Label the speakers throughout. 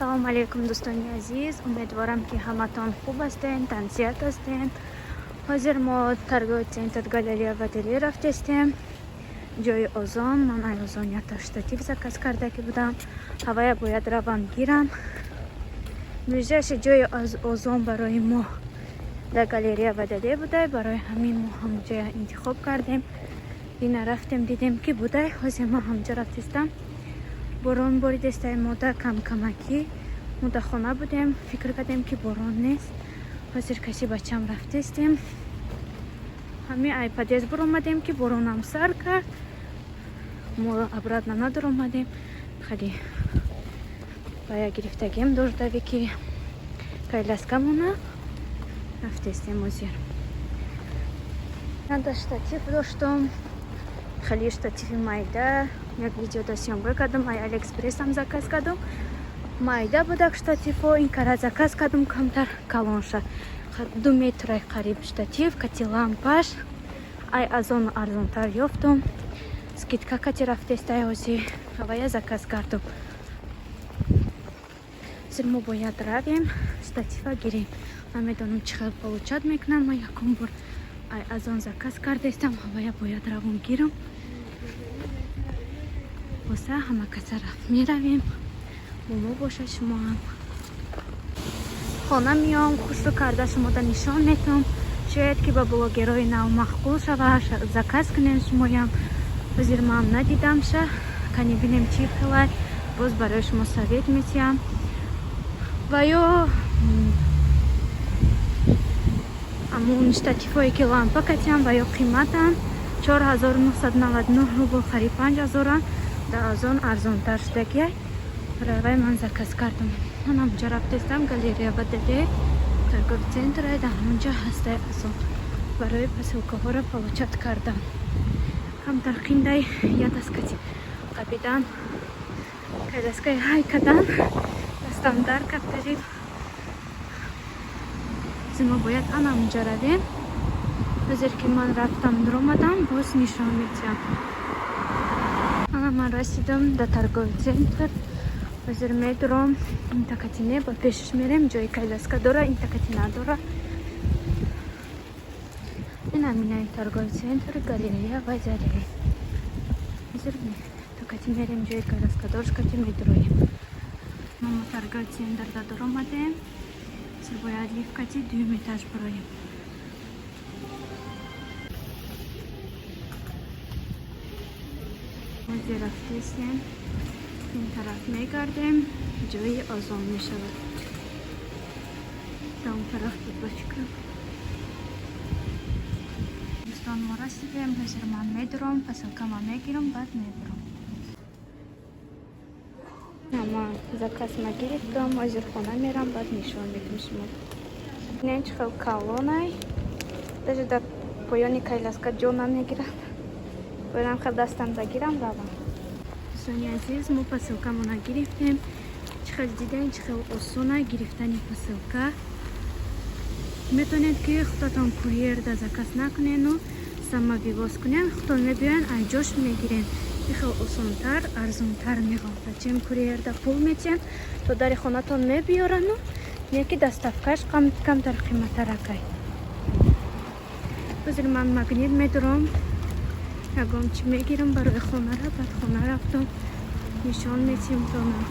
Speaker 1: Салому алейкум, дӯстони азиз. Умедворам, ки ҳаматон хуб ҳастен, тансиҳат ҳастен. Ҳозир мо торговый центр Галерея Водолей рафтестем, ҷои Озон. Ман ай Озон якта штатив заказ кардаки будам, ҳавая бояд равам гирам. Ближайший ҷои Озон барои мо дар Галерея Водолей будай, барои ҳамин мо ҳамҷоя интихоб кардем. Дина рафтем, дидем, ки будай. Ҳозир мо ҳамҷо рафтестам. Борон боридестай мода камкамакӣ. Мо дар хона будем, фикр кардем, ки борон нест. Ҳозир каси бачам рафтестем, ҳамин ай подъезд буромадем, ки боронам сар кард. Мо обратно надуромадем, хеле бая гирифтагем, дождевики, коляскамона рафтестем. Ҳозир нада штатив доштум, хеле штативи майда. Як видеода съёмка кардам, ай Алиэкспрессам заказ кардам. Майда будак штативҳо, ин кара заказ кардам камтар калонша, 2 метрай қариб штатив кати лампаш. Ай Озон арзонтар ёфтум, скидка кати рафтестай. Ҳозир ҳавая заказ кардум. Ҳозир мо бояд равем, штатива гирем. Намедонам, чӣ хел получать мекунам. Ман якум бор ай Озон заказ кардестам, ҳавая бояд равон гирам. Боса ҳама каса рафт, меравем, бо мо бошад шумоам. Хона миём, хушрӯ карда шумода нишон метам. Шояд, ки ба блогерои нав маъқул шава, заказ кунем шумоям. Ҳозир ман надидамша, кани бинем, чӣ хелай. Боз барои шумо совет метиҳам. Ва ё амун штативҳое, ки лампа катиям, ва ё қиматанд, 4999 рубл, қариб 5000-анд. Дар Озон арзонтар шудагиай, барои ман заказ кардам. Ман ҳамҷо рафтестам, Галерея Водолей, торговый центр, дар ҳамонҷо ҳастай Озон барои посылкаҳоро получать кардам. Камтар қиндай, я даскати қабидан, коляскаи ҳай кадан, дастам дар кард қариб. Мо бояд ана онҷо равем. Ҳозир ки ман рафтам, дуромадам, боз нишон метиҳам. Ана ман расидам дар торговый центр. Ҳозир медуром, интакатине ба пешаш мерем, ҷои коляска дора, интакати надора. Ин аминаи торговый центр Галерея Водолей. Ҳозир такати мерем, ҷои коляска доршкати медуроем. Мо торговый центр да дуромадем. Ҳозир бояд лифт кати дуюм этаж бироем. Ҳозир рафтесем, ин тараф мегардем, ҷои Озон мешавад. Дар он тараф буд, ба фикрам. Дӯстон, мо расидем. Ҳозир ман медуром, посылкама мегирам, баъд мебурам. Ама заказма гирифтам, ҳозир хона мерам, баъд нишон медам шумо. Бинен, чӣ хел калонай, даже дар поёни коляска ҷо намегирад. Боядам хел дастам загирам, равам. Дӯстони азиз, мо посылкамона гирифтем. Чӣ хел дидем, чӣ хел осона гирифтани посылка. Метавонед, ки худатон курьерда заказ накунену самовывоз кунен, худтон мебиёен, айҷош мегирен. И хел осонтар, арзонтар меғалтад, чем курьерда пул метиҳен, то дари хонатон мебиёрану, неки доставкаш камтар қиматтаракай. Ҳозир ман Магнит медуром, ягон чӣ мегирам барои хонара, баъд хона рафтам, нишон метиҳем тона.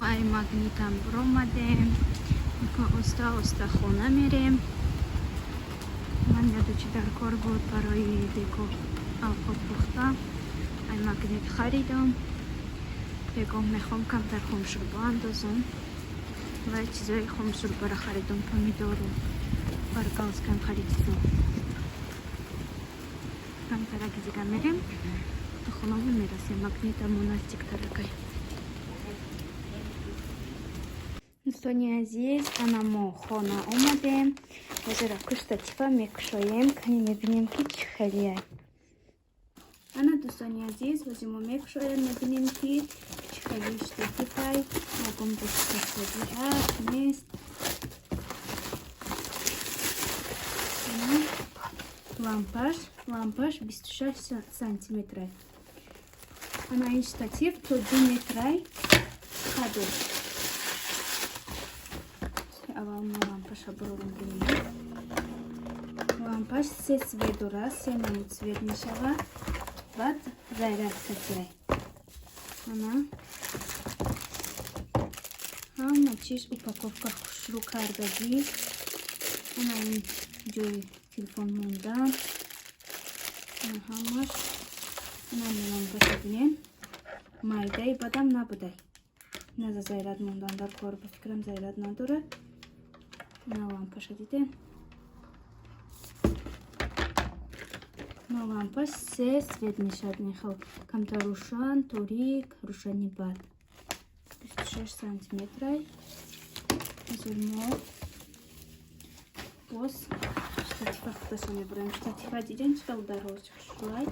Speaker 1: Ай Магнитам буромадем, оста оста хона мерем. Ман ядучи дар кор буд барои бего авқот пухта, ай Магнит харидам. Бегоҳ мехоҳам камтар хомшурбо андозам ва чизои хомшурбаро харидам, помидору баргалскам харидизам. Камтараки дига мерем, до хонамон мерасем. Магнитамо наздиктаракай. Дӯстони азиз, ана мо хона омадем. Ҳозир аку штатива мекушоем, кани мебинем, ки чӣ хелияй. Ана, дӯстони азиз, ҳозир мо мекушоем, мебинем, ки чӣ хели штативай, ягон шикастагӣ ҳаст, нест. Лампаш 26 сантиметрай. Ана ин штатив то 2 метрай қадр. Аввал мо лампаша бурорум, бинем. Лампаш се цвет дорад, се намуд цвет мешавад. Баъд зарядка тирай. Ана ҳама чиз упаковка хушрӯ кардагӣ. Ана ин ҷои телефон мондан. Ҳамаш. Ана лампаша бинем. Майдаи бадам набудай. На за заряд мондан дар кор, ба фикрам, заряд надорад. На лампаша дидем. На лампаш се цвет мешавад, мехал камтар рӯшан, торик, рӯшани бад. 26 сантиметрай. Ҳозир мо боз штатива худашо мебурем. Штатива дидем, чӣ хел дароз, хушрӯай.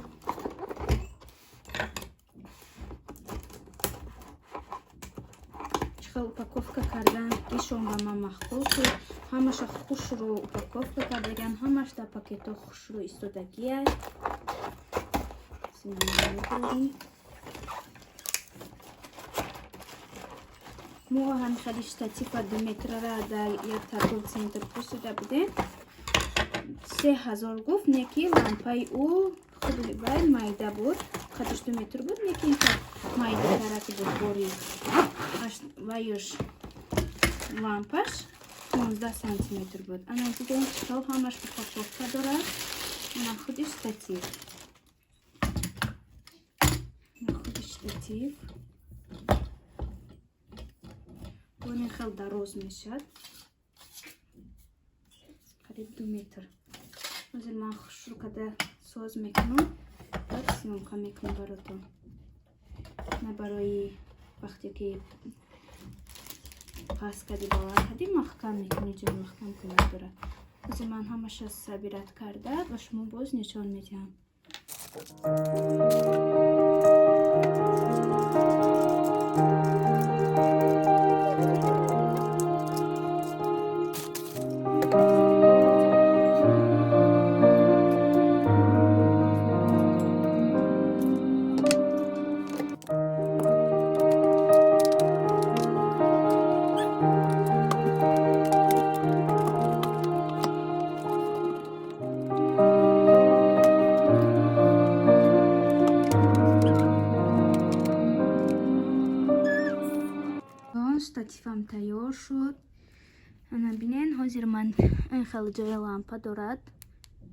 Speaker 1: Чӣ хел упаковка кардан, ишон ба ман маъқул шуд. Ҳамаша хушрӯ упаковка кардаган, ҳамаш дар пакетҳо хушрӯ истодагиай. Мебурем. Мо ҳами хели штатива 2 метрара дар як торговый центр пурсида будем. 3000 гуфт, не ки лампаи ӯ худи вай майда буд. Қадаш 2 метр буд, не ки майдатараки буд, бори. Ваюш лампаш 15 сантиметр буд. Ана дидем, чӣ хел ҳамаш упаковка дорад. Ана худи штатив. Ана худи штатив. Бони хел дароз мешавад. Қариб 2 метр. Ҳозир ман хушрӯ када соз мекунам, баъд съёмка мекунам баротон. На барои вақте ки паст кади, баланд кади, маҳкам мекунӣ, ҷои маҳкам кунак дорад. Ҳозир ман ҳамаша собирать карда ба шумо боз нишон медиҳам. Штативам тайёр шуд. Ана бинен, ҳозир ман ин хел ҷои лампа дорад.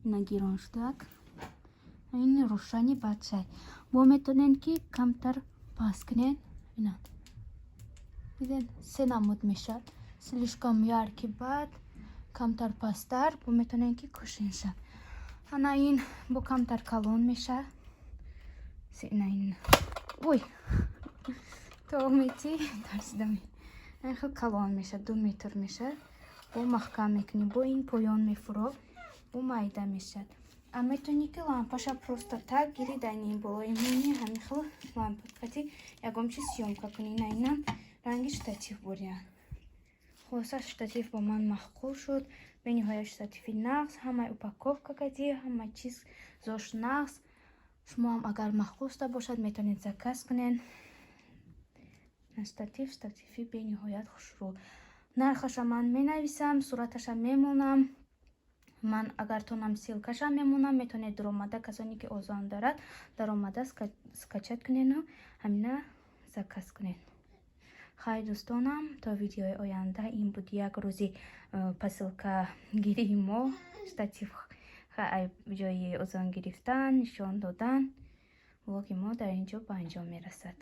Speaker 1: Ина гирон шудак. Ин рӯшани бадшай. Бо метонен, ки камтар паст кунен. Ина. Диден, се намуд мешавад. Слишком яркий бад, камтар пасттар, бо метонен, ки кушен шад. Ана ин бо камтар калон мешавад. Ина ин. Ой! То мети тарсидам. Ин хел калон мешавад, 2 метр мешавад. Бо маҳкам мекунӣ, бо ин поён мефуро, бо майда мешавад. А метавонӣ, ки лампаша просто так гири, дар ин болои муни, ҳамин хел лампа қати ягон чиз съёмка кунӣ. На инам ранги штатив буря. Хулоса, штатив бо ман маъқул шуд. Бениҳоят штативи нағз, ҳамаи упаковка кади, ҳама чиз зош нағз. Шумоам агар маъқул шуда бошад, метавонед заказ кунед. Штатив, штативи бениҳоят хушрӯ. Нархаша ман менависам, сураташа мемонам. Ман агар тонам, ссылкаша мемонам, метавонед даромада, касоне ки Озон дорад, даромада скачать кунену ҳамина заказ кунед. Хай, дӯстонам, то видеои оянда. Ин буд як рӯзи посылкагирии мо. Штатив ҷои Озон гирифтан, нишон додан. Влоги мо дар ин ҷо ба анҷом мерасад.